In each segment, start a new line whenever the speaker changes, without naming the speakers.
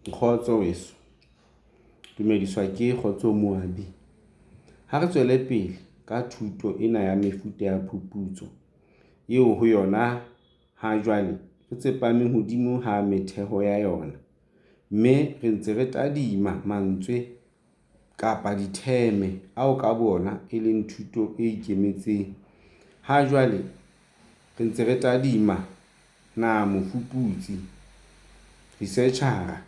Kgotso weso, dumediswa ke Kgotso Moabi. Ha re tswele pele ka thuto ena ya mefuta ya phuputso eo ho yona ha jwale re tsepameng hodimo ha metheho ya yona, mme re ntse re tadima mantswe kapa ditheme ao ka boona e leng thuto e ikemetseng. Ha jwale re ntse re tadima na mofuputsi, researcher,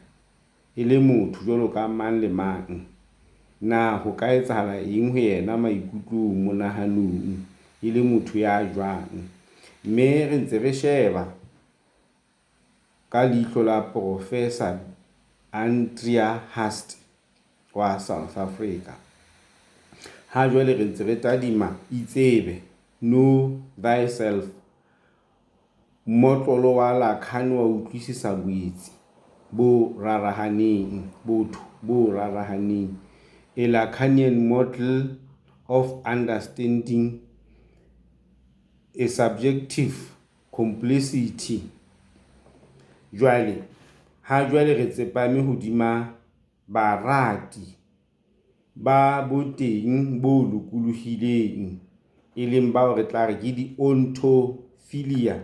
e le motho jwalo ka mang le mang, na ho ka etsahala eng ho yena maikutlong, monahanong, e le motho ya jwang, mme re ntse re sheba ka leihlo la Professor Andrea Hart wa South Africa. Ha jwale re ntse re tadima itsebe, know thyself, mmotlolo wa Lacan wa ho utlwisisa boetsi bo rarahaneng, botho bo rarahaneng, a Lacanian model of understanding a subjective complexity. Jwale, ha jwale re tsepame hodima barati ba boteng bo lokolohileng, e leng bao re tla re ke di-ontophilia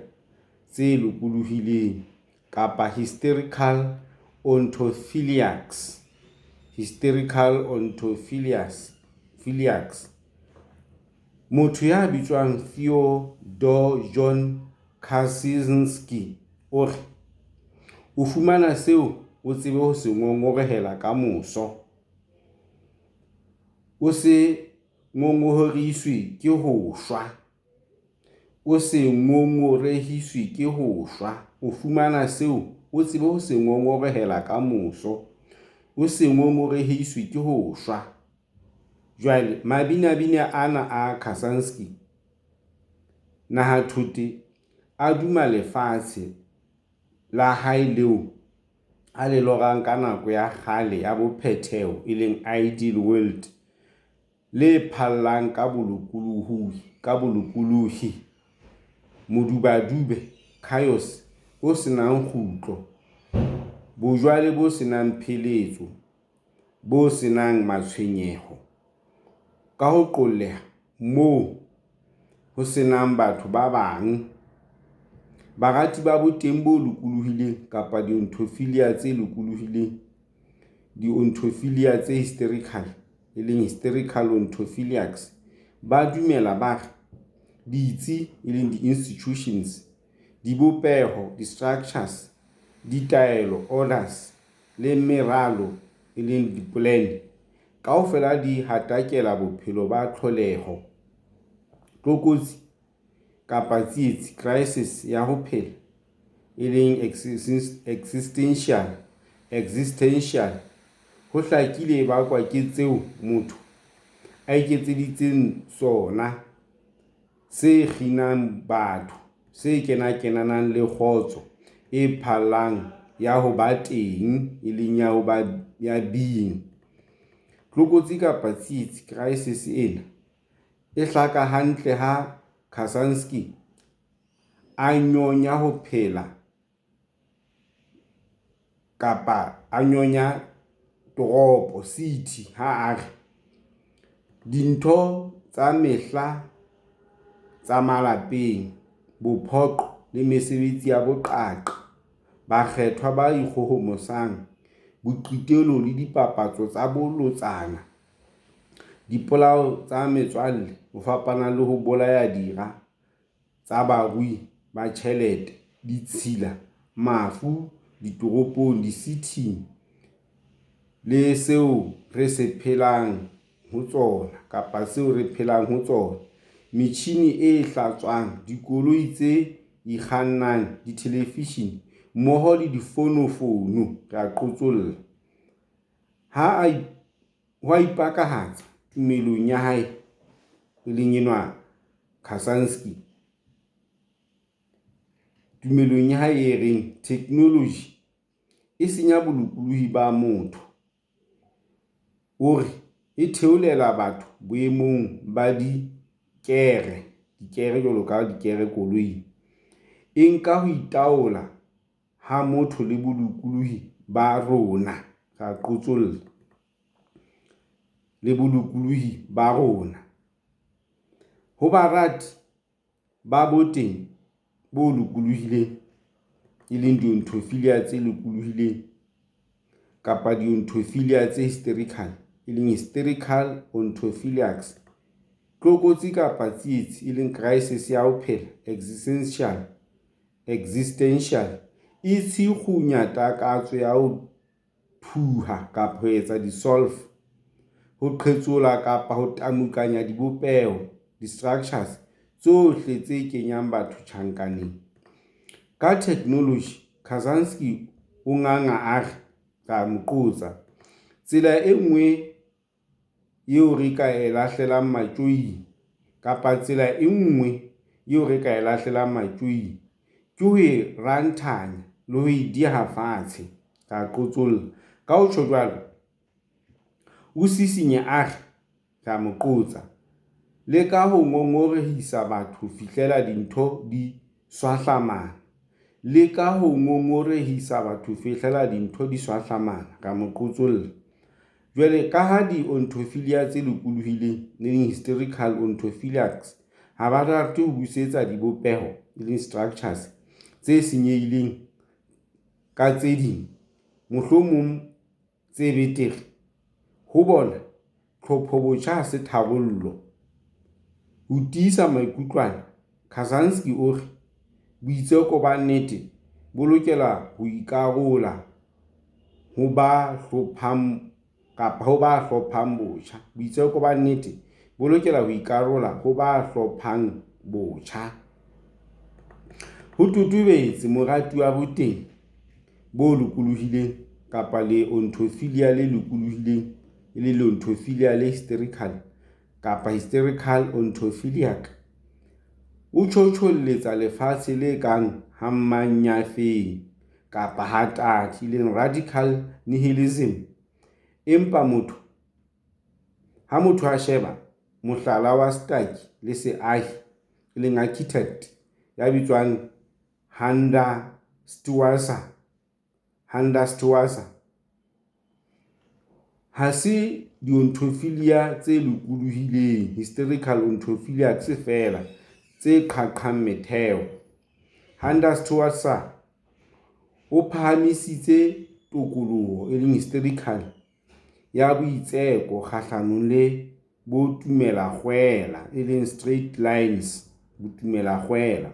tse lokolohileng kapa hysterical onthophiliacs, hysterical onthophiliacs. Motho ya bitswang Theodore John Kaczynski o re, O fumana seo o tsebe ho se ngongorehela ka moso. O se ngongorehiswe ke ho shwa. O se ngongorehiswe ke ho shwa. O fumana seo o tsebe ho se ngongorehela ka moso. O se ngongorehiswe ke ho shwa. Jwale mabinabine ana a Kaczynski nahathote a duma lefatshe la hae leo a le lorang ka nako ya kgale ya bophetheho e leng ideal world, le phallang ka bolokolohi, modubadube chaos, o se nang kgutlo, bojwale bo se nang pheletso, bo se nang matshwenyeho, ka ho qolleha moo ho se nang batho ba bang. Barati ba boteng bo lokolohileng kapa di-ontophilia tse lokolohileng, di-ontophilia tse hysterical, e leng hysterical onthophiliacs, ba dumela ba re, ditsi, e leng di-institutions, dibopeho, di-structures, ditaelo, orders, le meralo, e leng di-plan, kaofela di hatakela bophelo ba tlholeho. Tlokotsi kapa tsietsi, crisis, ya ho phela, e leng existential, ho hlakile e bakwa ke tseo motho a iketseditseng sona, se kginang batho, se kenakenanang le kgotso e phallang ya ho ba teng, e leng ya ho ba ya being. Tlokotsi kapa tsietsi, crisis, ena e hlaka hantle ha Kaczynski a nyonya ho phela kapa a nyonya toropo, city, ha a re, Dintho tsa mehla tsa malapeng, bophoqo le mesebetsi ya boqaqa, bakgethwa ba ikgohomosang, boqitelo le dipapatso tsa bolotsana, dipolao tsa metswalle ho fapana le ho bolaya dira tsa barui ba tjhelete, ditshila, mafu ditoropong, di-city, le seo re phelang ho tsona, metjhine e hlatswang, dikoloi tse ikgannang, dithelefishene mmoho le difonofono, re a qotsolla. Ho a ipakahatsa tumelong ya hae, e leng enwa Kaczynski, tumelong ya hae e reng theknoloji e senya bolokolohi ba motho, o re e theolela batho boemong ba dikere, dikere jwalo ka dikere koloing, e nka ho itaola ha motho le bolokolohi ba rona, re a qotsolla, le bolokolohi ba rona. Ho barati ba boteng bo lokolohileng, e leng dionthofilia tse lokolohileng kapa dionthofilia tse hysterical, e leng hysterical onthophiliacs, tlokotsi kapa tsietsi, e leng krisis ya ho phela, existential, e tshikgunya takatso ya ho thuha kapa ho etsa dissolve, ho qhetsola kapa ho tamukanya dibopeho, di-structures, tsohle tse kenyang batho tjhankaneng. Ka theknoloji Kazanski o nganga a re, re a mo qotsa, "Tsela e nngwe eo re ka e lahlelang matjoing kapa tsela e nngwe eo re ka e lahlelang matjoing ke ho e ranthanya le ho e diha fatshe," re a qotsolla. Ka ho tjho jwalo, o sisinya a re, re a mo qotsa, "Leka ho ngongorehisa batho ho fihlela dintho di swahlamana." Leka ho ngongorehisa batho ho fihlela dintho di swahlamana, re a mo qotsolla. Jwale ka ha dionthofilia tse lokolohileng, e leng hysterical onthophiliacs, ha ba rate ho busetsa dibopeho, e leng structures, tse senyehileng ka tse ding, mohlomong tse betere, ho bona tlhophobotjha ha se tharollo. Ho tiisa maikutlo ana, Kazanski o re boitseko ba nnete bo lokela ho ikarola ho ba hlophanng botjha. Boitseko ba nnete bo lokela ho ikarola ho ba hlophanng botjha. Ho totobetse morati wa boteng bo lokolohileng kapa leonthofilia le lokolohileng, e leng leonthofilia le hysterical kapa hysterical onthophiliac, o tjhotjholetsa lefatshe le kang ha Mannyafeng kapa ha Tadi, e leng radical nihilism, empa ha motho a sheba mohlala wa setaki le seahi, e leng architect, ya bitswang Handa Stosswer, ha se dionthofilia tse lokolohileng, hysterical onthophiliacs, feela tse qhaqhang metheo. Handa Stosswer o phahamisitse tokoloho, e leng hysterical, ya boitseko kgahlanong le botumelakgwela, e leng straight lines, botumelakgwela.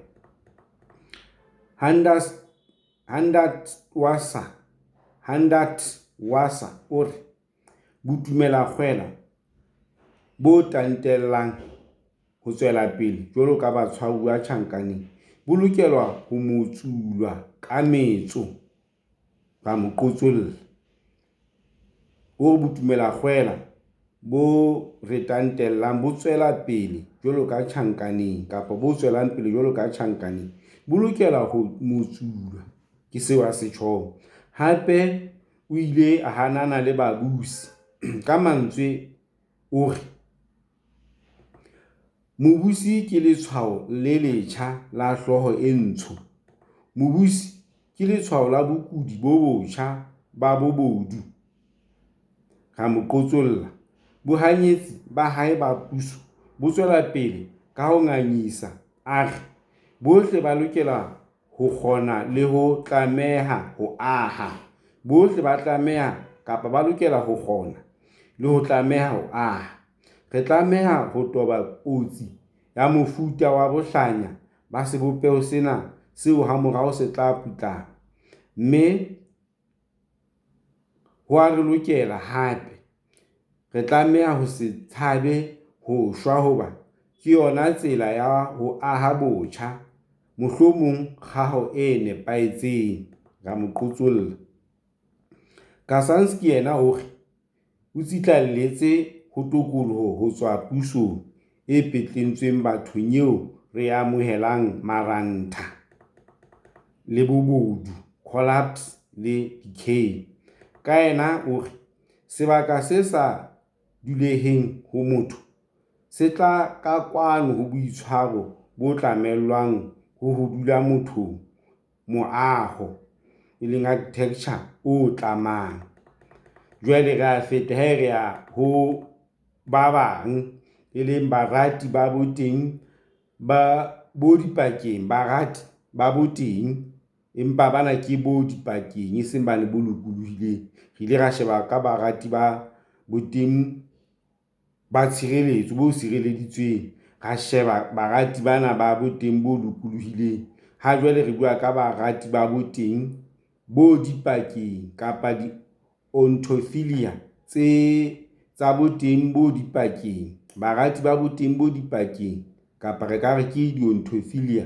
Hundertwasser o re botumelakgwela bo tantellang ho tswela pele jwalo ka batshwaruwa tjhankaneng bo lokela ho motsulwa ka metso, re a mo qotsolla. O re botumelakgwela bo re tantellang bo tswela pele jwalo ka tjhankaneng kapa bo tswelang pele jwalo ka tjhankaneng bo lokela ho motsulwa, ke seo a se tjhong. Hape o ile a hanana le babusi ka mantswe o re, "Mobusi ke letshwao le letjha la hlooho e ntsho. Mobusi ke letshwao la bokudi bo botjha ba bobodu," re a mo qotsolla. Bohanyetsi ba hae ba puso bo tswela pele ka ho ngangisa a re, "Bohle ba lokela ho kgona le ho tlameha ho aha. Bohle ba tlameha kapa ba lokela ho kgona le ho tlameha ho aha. Re tlameha ho toba kotsi ya mofuta wa bohlanya ba sebopeho sena seo hamorao se tla putlama, mme ho a re lokela hape re tlameha ho se tshabe ho shwa hoba ke yona tsela ya ho aha botjha, mohlomong kgaho e nepahetseng," re a mo qotsolla. Kazanski yena o re o tsitlalletse ho tokoloho ho tswa pusong e petletsweng bathong eo re e amohelang marantha le bobodu, collapse le decay. Ka yena o re, "Sebaka se sa duleheng ho motho se tla ka kwano ho boitshwaro bo tlamellwang ho ho dula mothong, moaho. e leng architecture o tlamang. Jwale re a feta hee re ya ho ba bang, e leng barati ba boteng ba bo dipakeng, barati ba boteng empa bana ke bo dipakeng e seng bane bo lokolohileng. Re ile ra sheba ka barati ba boteng ba tshireletso bo sireleditsweng, ra sheba barati bana ba boteng bo lokolohileng. Ha jwale re bua ka barati ba boteng bo dipakeng kapa di-ontophilia tse tsa boteng bo dipakeng. Barati ba boteng bo dipakeng kapa re ka re ke di-ontophilia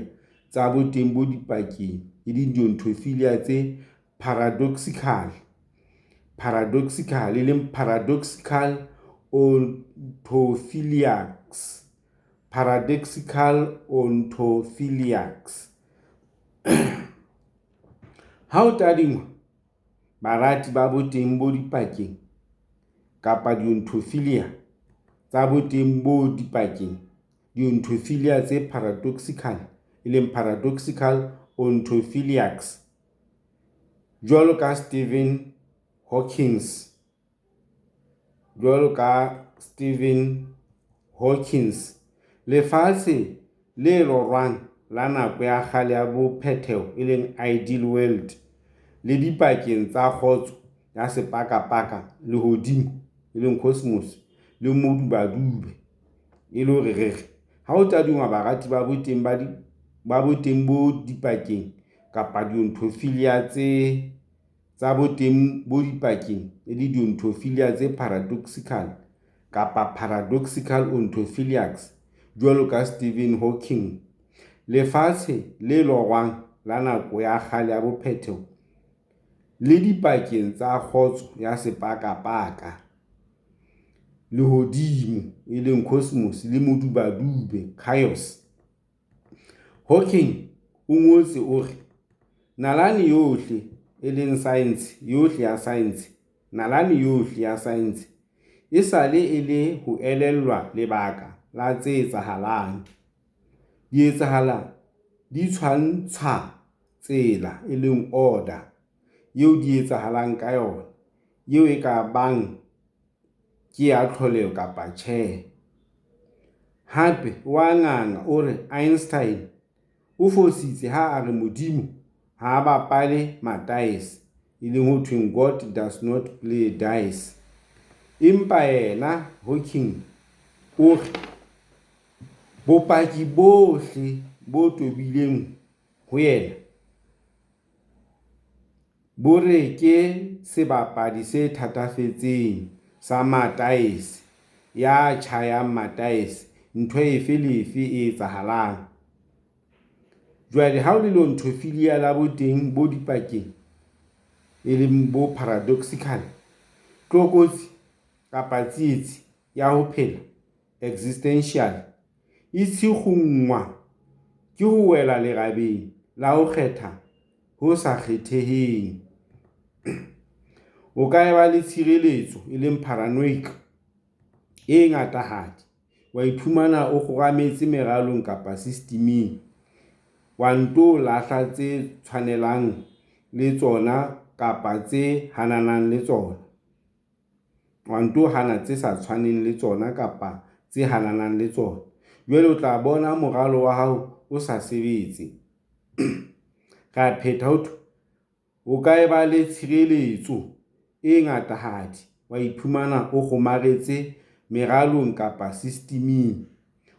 tsa boteng bo dipakeng, e leng di-ontophilia tse paradoxical, paradoxical e leng paradoxical ontophiliacs, paradoxical ontophiliacs. Ha o tadingwa barati ba boteng bo dipakeng kapa di-ontophilia tsa boteng bo dipakeng, di-ontophilia tse paradoxical, e leng paradoxical ontophiliacs jwalo ka Stephen Hawkings, jwalo ka Stephen Hawkings, lefatshe le lorwang la nako ya kgale ya bo phetheho, e leng ideal world, le dipakeng tsa kgotso ya sepakapaka, lehodimo, e leng cosmos, le modubadube. E le hore re re ha o tadingwa barati ba boteng ba di ba boteng bo dipakeng kapa di-ontophilia tse tsa boteng bo dipakeng, e le di-ontophilia tse paradoxical kapa paradoxical ontophiliacs jwalo ka Stephen Hawking, lefatshe le lorwang la nako ya kgale ya bo phetheho le dipakeng tsa kgotso ya sepakapaka, lehodimo, e leng cosmos, le modubadube chaos. Hawking o ngotse o re nalane yohle, e leng science yohle ya science, nalane yohle ya science e sale e le ho elellwa lebaka la tse etsahalang. Di etsahala di tshwantsha tsela, e leng order, eo di etsahalang ka yona, eo e ka bang ke ya tlholeho kapa tjhe. Hape wa nganga o re Einstein o fositse ha a re Modimo ha a bapale mataese, e leng ho thweng God does not play dice. Empa yena Hawking o re bopaki bohle bo tobileng ho yena bo re ke sebapadi se thatafetseng sa mataese, ya tjhayang mataese ntho efe le efe e etsahalang. Jwale ha o le leontophilia la boteng bo dipakeng, e leng bo paradoxical, tlokotsi kapa tsietsi ya ho phela, existential, e tshikgunngwa ke ho wela lerabeng la ho kgetha ho sa kgetheheng. O ka ba le tshireletso, e leng paranoic, e ngatahadi, wa iphumana o kgorametse meralong kapa sistiming, wa nto lahla tse tshwanang le tsona kapa tse hananang le tsona, wa nto hana tse sa tshwaneng le tsona kapa tse hananang le tsona. Jwale o tla bona moralo wa hao o sa sebetse. Ra phetha ho thwe o ka ba le tshireletso e ngatahadi, wa iphumana o kgomaretse meralong kapa sistiming,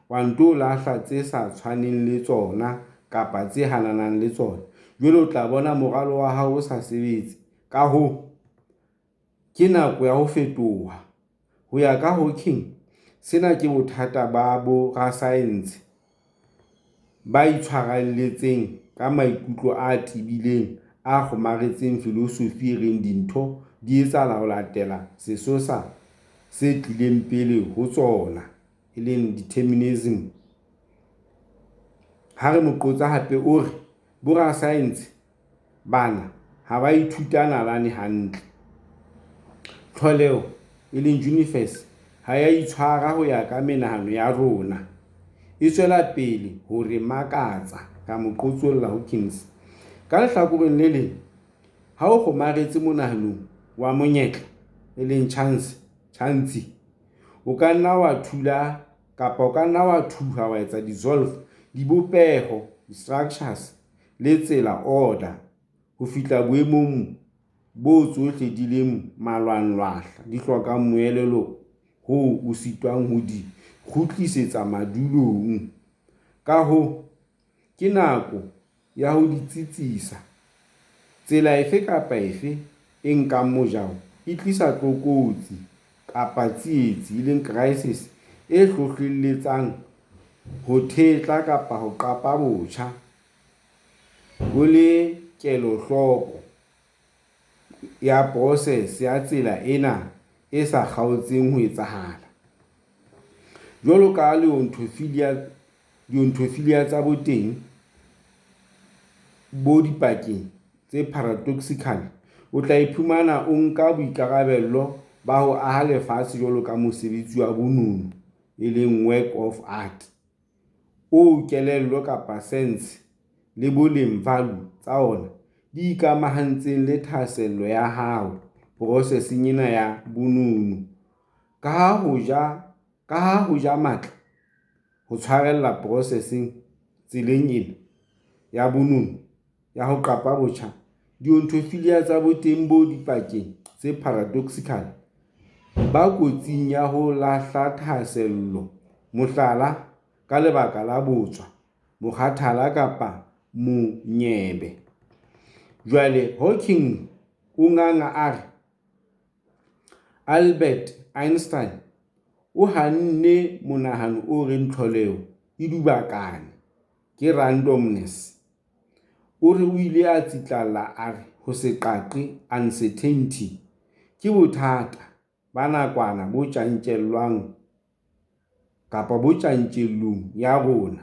wa nto lahla tse sa tshwaneng le tsona kapa tse hananang le tsona. Jwale o tla bona moralo wa hao o sa sebetse. Ka hoo, ke nako ya ho fetoha. Ho ya ka Hawking, sena ke bothata ba borasaense ba itshwarelletseng ka maikutlo a tebileng, a kgomaretseng filosofi e reng dintho di etsahala ho latela sesosa se tlileng pele ho tsona, e leng determinism. Ha re mo qotsa hape o re borasaense bana ha ba ithuta nalane hantle. Tlholeho, e leng universe, ha ya itshwara ho ya ka menahano ya rona. E tswela pele ho re makatsa, ra mo qotsolla Hawkins. Ka lehlakoreng le leng, Ha o kgomaretse monahanong wa monyetla, e leng chance, tjhantsi, o ka nna wa thuha, wa etsa dissolve, dibopeho, structures, le tsela, order, ho fihla boemong boo tsohle di leng malwanglwahla, di hlokang moelelo hoo o sitwang ho di kgutlisetsa madulong, ka hoo, ke nako ya ho di tsitsisa. Tsela efe kapa efe e nkang mojao e tlisa tlokotsi kapa tsietsi, crisis, e hlohlelletsang ho thetla kapa ho qapa botjha. O le kelohloko ya process ya tsela ena e sa kgaotseng ho etsahala. Jwalo ka dionthofilia tsa boteng bo dipakeng tse paradoxical, o tla iphumana o nka boikarabelo ba ho aha lefatshe jwalo ka mosebetsi wa bonono, work of art, oo kelello kapa sense le boleng, value, tsa ona di ikamahantseng le thahasello ya hao processeng ena ya bonono. Ka ha ho ja matla, ho tshwarella processeng, tseleng ena ya bonono, ya ho qapa botjha, dionthofilia tsa boteng bo dipakeng tse paradoxical ba kotsing ya ho lahla thahasello, mohlala, ka lebaka la botswa, mokgathala kapa monyebe. Jwale Hawking o nganga a re, Albert Einstein o hanne monahano o reng tlholeho e dubakane, ke randomness. O re o ile a tsitlalla a re ho se qaqe, uncertainty, ke bothata ba nakwana bo tjantjellong ya rona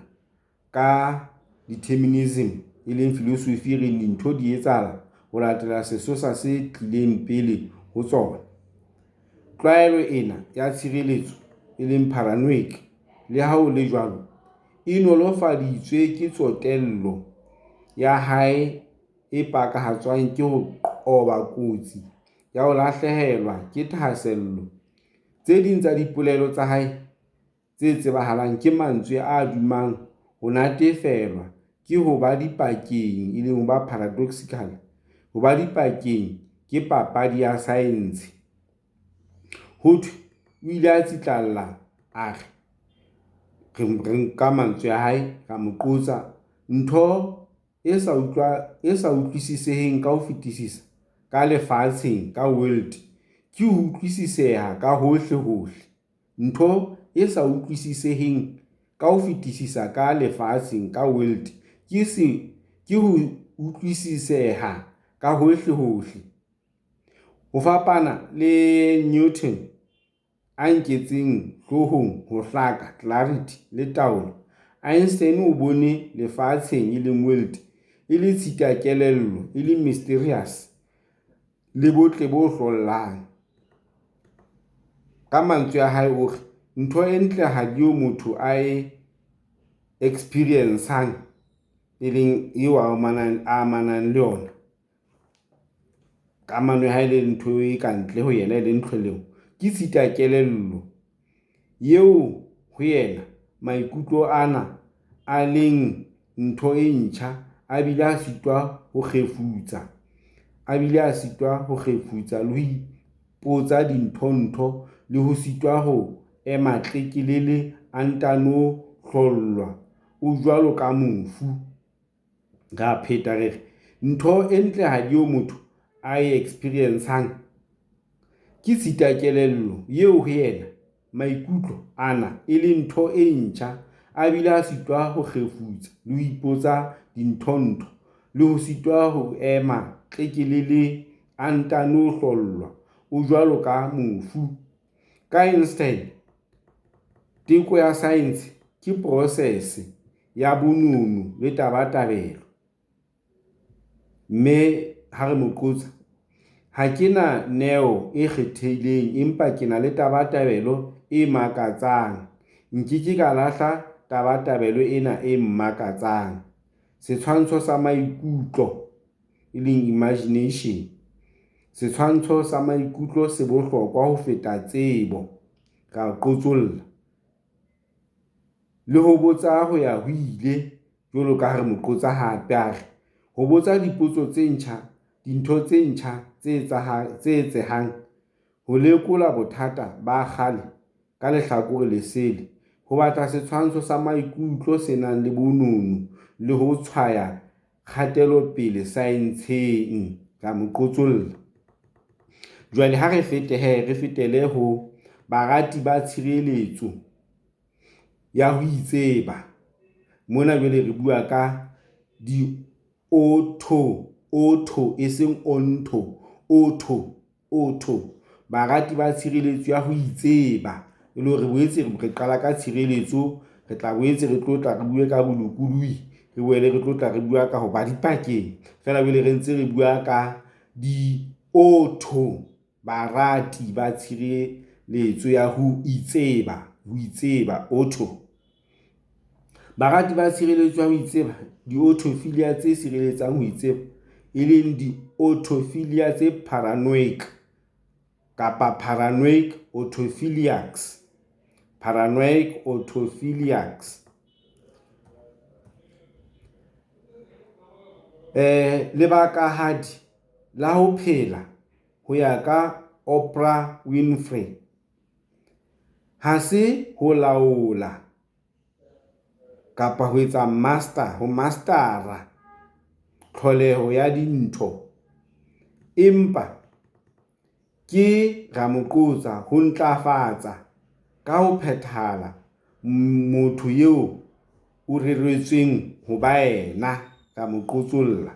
ka determinism, e leng filosofi e reng dintho di etsahala ho latela sesosa se tlileng pele ho tsona. Tlwaelo ena ya tshireletso, e leng paranoid, le ha ho le jwalo, e nolofaditswe ke tsotello ya hae e pakahatswang ke ho qoba kotsi ya ho lahlehelwa ke thahasello. Tse ding tsa dipolelo tsa hae tse tsebahalang ke mantswe a dumang ho natefelwa ke ho ba dipakeng, e leng ho ba paradoxical, ho ba dipakeng ke papadi ya saense. Ho thwe o ile a tsitlalla a re, re nka mantswe a hae, ra mo qotsa, "Ntho e sa utlwisiseheng ka ho fetisisa ka lefatsheng, ka world, ke ho utlwisiseha ka hohlehohle. Ntho e sa utlwisiseheng ka ho fetisisa ka lefatsheng, ka world, ke ho utlwisiseha ka hohlehohle." Ho fapana le Newton a nketseng hloohong ho hlaka, clarity, le taolo, Einstein o bone lefatsheng, e leng world, e le tshitakelello, e leng mysterious, le botle bo hlollang. Ka mantswe a hae o re, "Ntho e ntlehadi eo motho a e experience-ang, e leng eo a amanang le yona, kamano ya hae le ntho e ka ntle ho yena e leng tlholeho, ke tshitakelello, eo ho yena maikutlo ana a leng ntho e ntjha, a bile a sitwa ho kgefutsa, le ho ipotsa dinthontho le ho sitwa ho ema tlekelele a ntano hlollwa o jwalo ka mofu. Re a pheta re re, "Ntho e ntlehadi eo motho a e experience-ang, ke tshitakelello, eo ho yena maikutlo ana e leng ntho e ntjha, a bile a sitwa ho kgefutsa, le ho ipotsa dinthontho le ho sitwa ho ema tlekelele a ntano hlollwa o jwalo ka mofu." Ka Einstein, teko ya saense ke process ya bonono le tabatabelo. Mme ha re mo qotsa, "Ha ke na neo e kgethehileng empa ke na le tabatabelo e makatsang, nke ke ka lahla tabatabelo ena e mmakatsang." Setshwantsho sa maikutlo. e leng imagination. Setshwantsho sa maikutlo se bohlokwa ho feta tsebo, ra qotsolla. Le ho botsa ho ya ho ile jwalo ka ha re mo qotsa hape a re, ho botsa dipotso tse ntjha, dintho tse ntjha tse etsahang, ho lekola bothata ba kgale ka lehlakore lesele, ho batla setshwantsho sa maikutlo se nang le bonono le ho tshwaya kgatelopele saenseng, ra mo qotsolla. Jwale ha re fete hee, re fetele ho barati ba tshireletso ya ho itseba. Mona jwale re bua ka di-auto, auto e seng onto, auto, auto. Barati ba tshireletso ya ho itseba e le hore re boetse re qala ka tshireletso, re tla boetse re tlo tla re bue ka bolokolohi, re boele re tlo tla re bua ka ho ba dipakeng. Feela jwale re ntse re bua ka di-auto, barati ba tshireletso ya ho itseba, ho itseba auto. Barati ba tshireletso ya ho itseba, di-autophilia tse sireletsang ho itseba, e leng di-autophilia tse paranoic kapa paranoic autophiliacs, paranoic autophiliacs. Lebakahadi la ho phela ho ya ka Oprah Winfrey ha se ho laola kapa ho etsa master, ho master-a tlholeho ya dintho, empa ke ra mo qotsa ho ntlafatsa ka ho phethahala motho eo o reretsweng ho ba yena, ra mo qotsolla.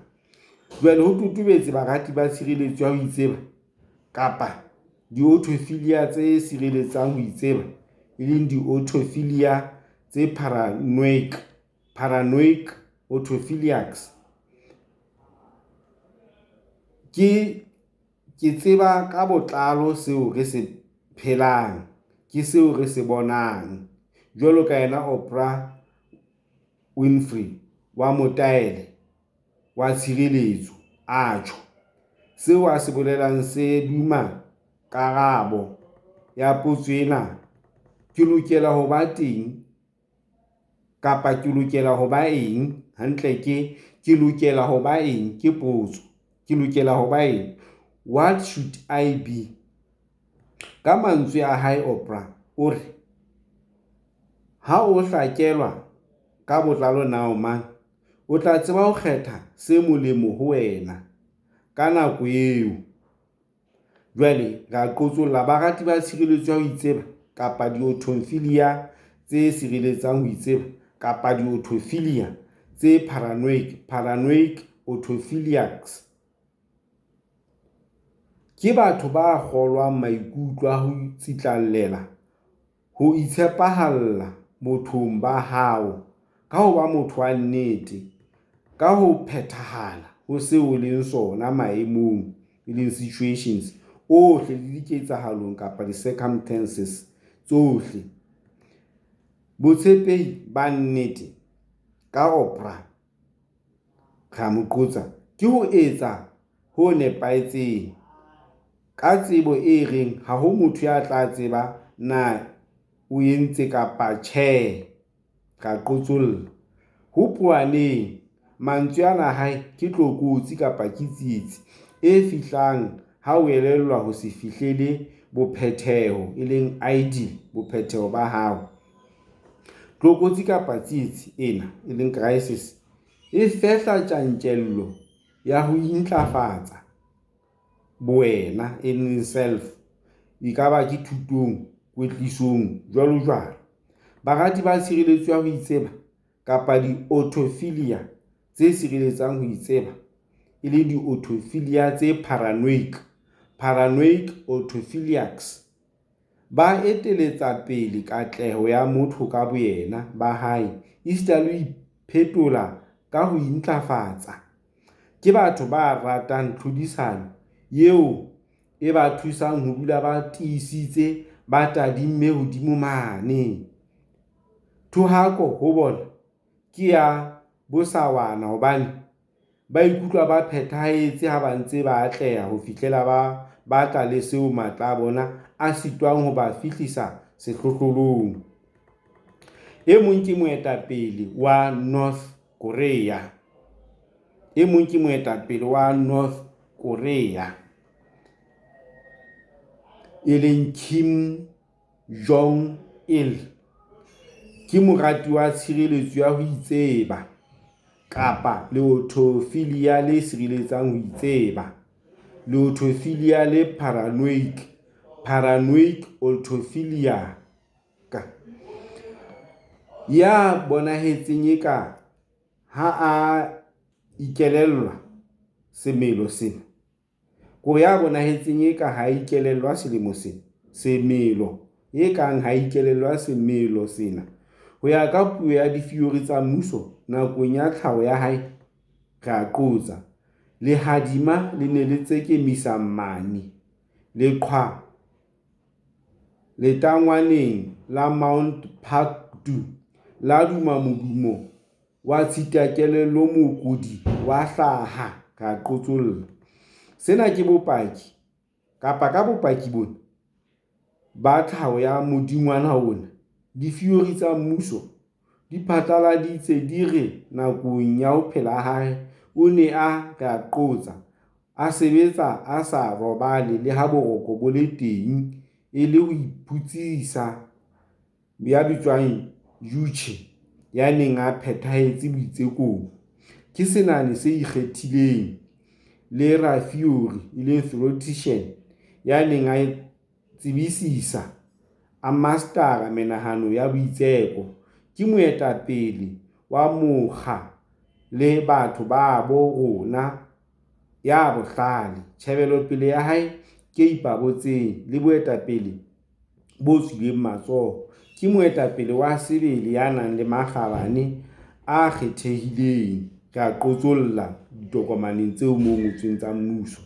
Jwale ho totobetse barati ba tshireletso ya ho itseba kapa di-autophilia tse sireletsang ho itseba, e leng di-autophilia tse paranoic, paranoic autophiliacs. Ke tseba ka botlalo seo re se phelang, ke seo re se bonang. Jwalo ka yena Oprah Winfrey wa motaele wa tshireletso a tjho. Seo a se bolelang se duma karabo ya potso ena, ke lokela ho ba teng kapa ke lokela ho ba eng? Hantle ke lokela ho ba eng? Ke potso. Ke lokela ho ba eng? What should I be? Ka mantswe a hae Oprah o re, ha o hlakelwa ka botlalo na o mang, o tla tseba ho kgetha se molemo ho wena ka nako eo. Jwale ra qotsolla barati ba tshireletso ya ho itseba kapa di-autophilia tse sireletsang ho itseba kapa di-autophilia tse paranoic, paranoic autophiliacs. Ke batho ba kgolwang maikutlo a ho tsitlallela ho itshepahalla bothong ba hao ka ho ba motho wa nnete, ka ho phethahala ho seo o leng sona maemong, e leng situations, ohle le diketsahalong kapa di-circumstances tsohle. Botshepehi ba nnete ka Oprah, ra mo qotsa, ke ho etsa ho nepahetseng ka tsebo e reng ha ho motho ya tla tseba na o entse kapa tjhe, ra qotsolla. Ho powaneng, mantswe ana a hae ke tlokotsi kapa ke tsietsi e fihlang ha o elellwa ho se fihlelle bophetheho, e leng ideal, bophetheho ba hao. Tlokotsi kapa tsietsi ena, e leng crisis, e fehla tjantjello ya ho intlafatsa bowena, e leng self, ekaba ke thutong, kwetlisong, jwalojwalo. Barati ba tshireletso ya ho itseba kapa di-autophilia tse sireletsang ho itseba, e leng di-autophilia tse paranoic, paranoic autophiliacs, ba eteletsa pele katleho ya motho ka boyena ba hae esita le ho iphetola ka ho intlafatsa. Ke batho ba ratang tlhodisano eo e ba thusang ho dula ba tiisitse, ba tadimme hodimo mane. Thohako ho bona ke ya bosawana hobane Ba ikutlwa ba phethahetse ha ba ntse ba atleha ho fihlela ba batla le seo matla a bona a sitwang ho ba fihlisa sehlohlolong. E mong ke moetapele wa North Korea. E mong ke moetapele wa North Korea, e leng Kim Jong Il. Ke morati wa tshireletso ya ho itseba kapa leotophilia le sireletsang ho itseba. Leotophilia le paranoic, paranoic autophilia. Ya bonahetseng eka ha a ikelellwa semelo sena. Kore ya bonahetseng eka ha ikelellwa selemo sena. Semelo e kang ha ikelellwa semelo sena. Ho ya ka puo ya difiori tsa mmuso nakong ya tlhaho ya hae, re a qotsa. Lehadima le ne le tsekemisa mmane leqhwa letangwaneng la Mount Paektu, la duma modumo wa tshitakelello mookodi wa hlaha, re a qotsolla. Sena ke bopaki, kapa ka bopaki bona ba tlhaho ya modingwana ona, difiori tsa mmuso di phatlaladitse di re nakong ya ho phela ha hae, o ne a, re a qotsa, "a sebetsa a sa robale le ha boroko bo le teng e le ho iphutsisa ya bitswang Juche ya neng a phethahetse boitsekong, ke senani se ikgethileng, le rafiori e leng theoretician ya neng a tsebisisa, a mastara menahano ya boitseko, ke moetapele wa mokga le batho babo rona ya bohlale, tjhebelopele ya hae ke e ipabotseng le boetapele bo tswileng matsoho, ke moetapele wa sebele ya nang le makgabane a kgethehileng, re a qotsolla ditokomaneng tseo mo ngotsweng tsa mmuso.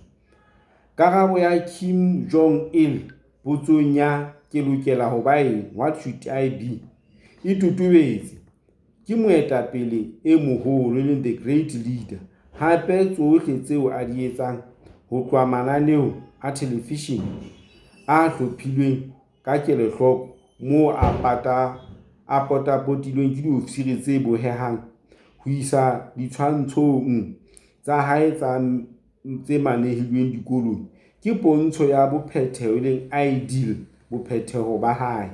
Karabo ya Kim Jong Il potsong ya Ke lokela ho ba eng, What should I be, e totobetse, ke moetapele e moholo, e leng the great leader. Hape tsohle tseo a di etsang ho tloha mananeong a thelevishene a hlophilweng ka kelohloko moo a potapotilweng ke diofisiri tse bohehang ho isa ditshwantshong tsa hae tse manehilweng dikolong, ke pontsho ya bophetheho e leng ideal, bophetheho ba hae.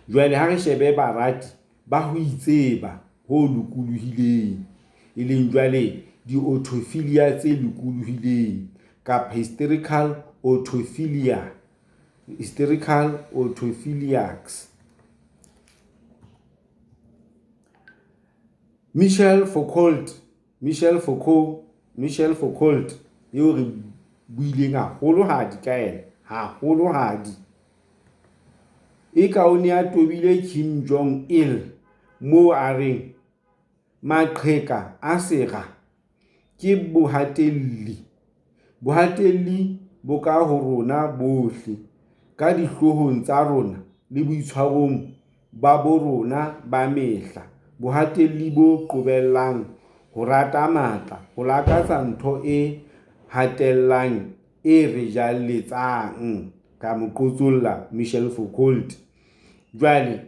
Jwale ha re shebe barati ba ho itseba ho lokolohileng, e leng jwale di-autophilia tse lokolohileng kapa hysterical autophilia, hysterical autophiliacs. Michel Foucault, Michel Foucault, Michel Foucault eo re buileng haholohadi ka yena, haholohadi. Eka o ne a tobile Kim Jong Il moo a reng, maqheka a sera ke bohatelli. Bohatelli bo ka ho rona bohle, ka dihloohong tsa rona le boitshwarong ba bo rona ba mehla, bohatelli bo qobellang ho rata matla, ho lakatsa ntho e hatellang e re jaletseng, ka mo qotsolla Michel Foucault. Jwale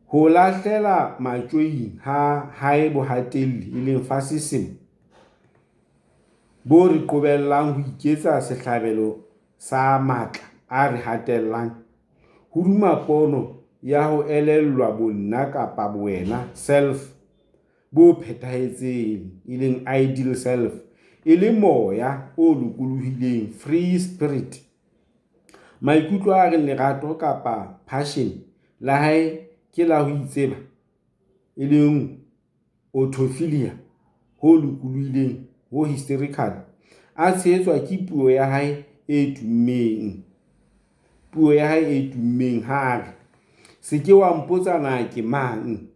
ho lahlela matjoing ha hae bohatelli, e leng fascism, bo re qobellang ho iketsa sehlabelo sa matla a re hatellang, ho duma pono ya ho elellwa bonna kapa bowena, self, bo phethahetseng, e leng ideal self, e le moya o lokolohileng, free spirit. Maikutlo a reng lerato kapa passion la hae ke la ho itseba, e leng autophilia ho lokolohileng ho hysterical, a tshehetswa ke puo ya hae e tummeng, puo ya hae e tummeng ha a re, Se ke wa mpotsa na ke mang,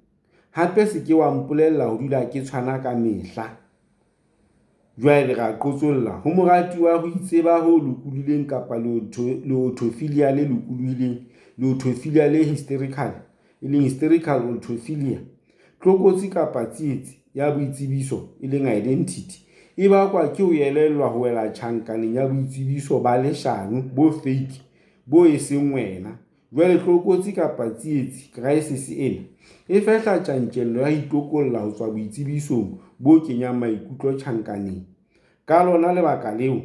hape se ke wa mpolella ho dula ke tshwana ka mehla. Jwale re a qotsolla ho morati wa ho itseba ho lokolohileng kapa leotophilia le lokolohileng, leotophilia le hysterical, e leng hysterical autophilia. Tlokotsi kapa tsietsi ya boitsebiso, e leng identity, e bakwa ke ho elellwa ho wela tjhankaneng ya boitsebiso ba leshano bo fake, bo e seng wena. Jwale tlokotsi kapa tsietsi, crisis, ena e fehla tjantjello ya ho itokolla ho tswa boitsebisong bo kenyang maikutlo tjhankaneng. Ka lona lebaka leo,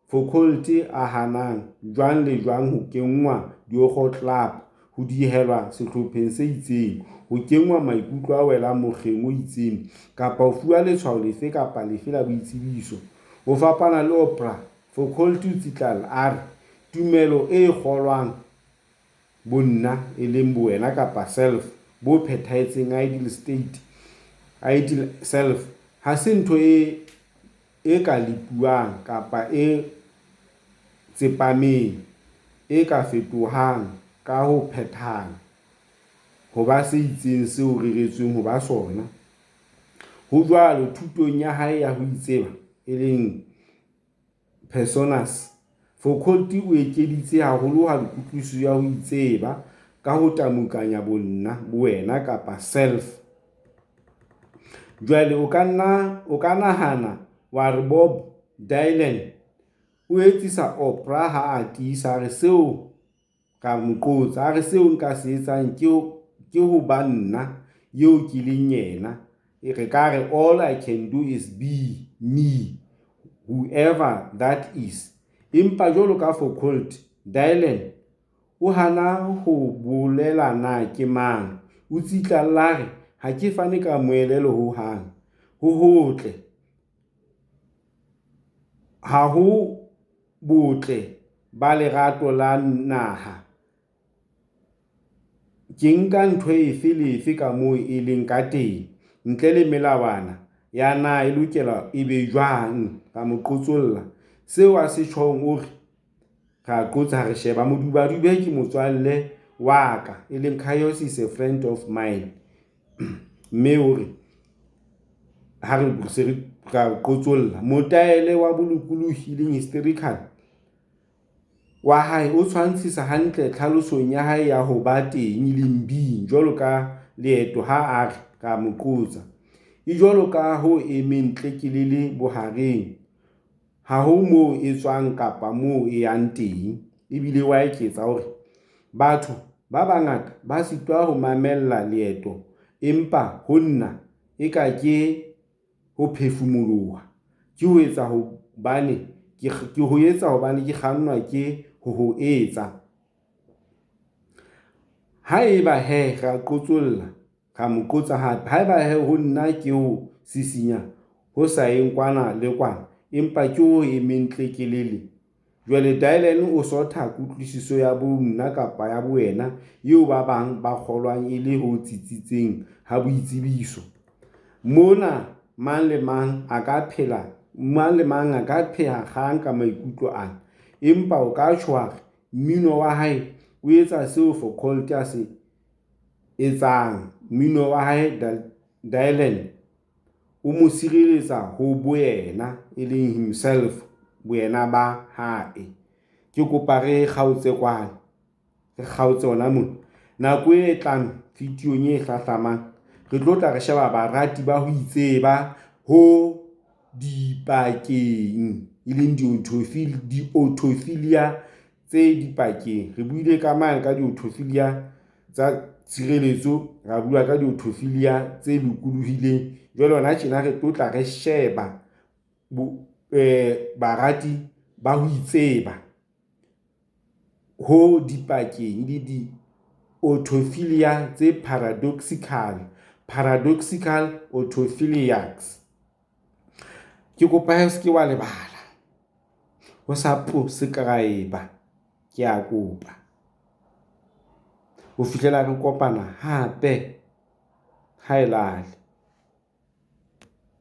Foucault a hanang jwang le jwang ho kenngwa diogo club, ho dihelwa sehlopheng se itseng, ho kenngwa maikutlo a welang mokgeng o itseng, kapa ho fuwa letshwao lefe kapa lefe la boitsebiso. Ho fapana le Oprah, Foucault o tsitlalla a re, tumelo e kgolwang bonna, e leng bowena kapa self, bo phethahetseng, ideal state, ideal self, ha se ntho e ka lepuwang kapa e tsepameng, e ka fetohang ka ho phethahala ho ba se itseng seo o reretsweng ho ba sona. Ho jwalo, thutong ya hae ya ho itseba, e leng Personas, Foucault o ekeditse haholohadi kutlwisiso ya ho itseba ka ho tamukanya bonna, bowena kapa self. Jwale o ka nahana wa re Bob Dylan o etsisa Oprah ha a tiisa a re seo, ra mo qotsa, a re seo nka se etsang ke ho ba nna eo ke leng yena. Re ka re all I can do is be me, whoever that is. Empa jwalo ka Foucault, Dylan o hana ho bolela na ke mang. O tsitlalla a re, ha ke fane ka moelelo ho hang. Ho hotle, ha ho botle ba lerato la naha. Ke nka ntho efe le efe ka moo e leng ka teng, ntle le melawana ya na e lokela e be jwang. Ra mo qotsolla. Seo a se tjhong o re, ra qotsa re sheba Modubadube ke motswalle wa ka, e leng Chaos is a friend of mine. Mme o re ha re se re ra qotsolla motaele wa bolokolohi leng hysterical wa hae o tshwantshisa hantle tlhalosong ya hae ya ho ba teng, e leng being, jwalo ka leeto ha a re, ra mo qotsa. E jwalo ka ho emeng tlekelele bohareng, ha ho moo e tswang kapa moo e yang teng. Ebile wa eketsa hore batho ba bangata ba sitwa ho mamella leeto, empa ho nna eka ke ho phefumoloha. Ke ho etsa hobane ke ho etsa hobane ke kgannwa ke ho etsa. Haeba he ra qotsolla, ra mo qotsa hape. Haeba he ho nna ke ho sisinya ho sa yeng kwana le kwana, empa ke ho emeng tlekelele. Jwale Dylan o sotha kutlwisiso ya bonna kapa ya bowena eo ba bang ba kgolwang e le ho tsitsitseng ha boitsebiso. Mona mang le mang a ka phela, mang le mang a ka pheha kgang ka maikutlo ana. Empa o ka tjho wa re mmino wa hae o etsa seo Foucault a se etsang. Mmino wa hae Dylan o mo sireletsa ho boyena, e leng himself, boyena ba hae. Ke kopa re kgaotse kwana, re kgaotse hona mona. Nako e tlang video-ong e hlahlamang re tlo tla re sheba barati ba ho itseba ho dipakeng, e leng di-autophilia tse dipakeng. Re buile ka mane ka di-autophilia tsa tshireletso, ra bua ka di-autophilia tse lokolohileng. Jwale hona tjena re tlo tla re sheba barati ba ho itseba ho dipakeng le di-autophilia tse paradoxical, paradoxical autophiliacs. Ke kopa he o se ke wa lebala ho subscribe, ke a kopa ho fihlela re kopana hape. Haelale.